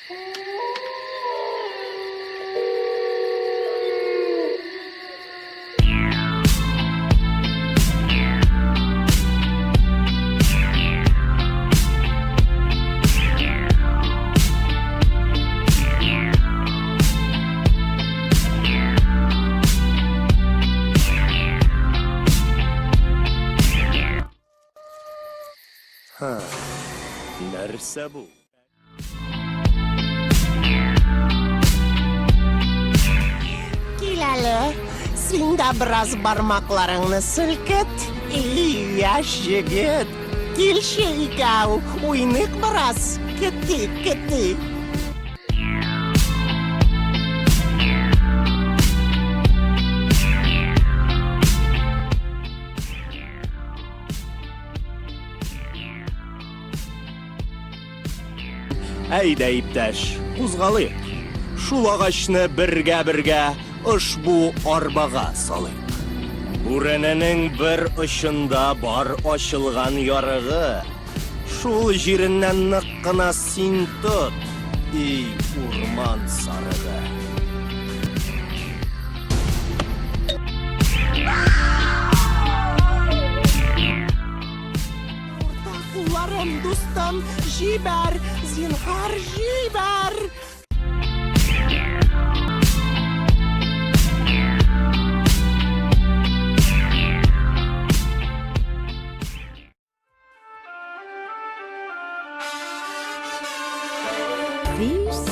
Һа, нәрсә бу? Кил әле, син дә бераз бармакларыңны селкет. И, яшь егет, килче икәү, уйныйк бераз. Кети, кети. Әйдә, иптәш, кузгалыйк. Шул агачны бергә-бергә ошбу арбага салыйк. Бүрәнәнең бер очында бар ачылган ярыгы. Шул җиреннән нык кына син тот, ий урман сарыгы. Урта кулларым, дустым, җибәр, зинһар, җибәр! These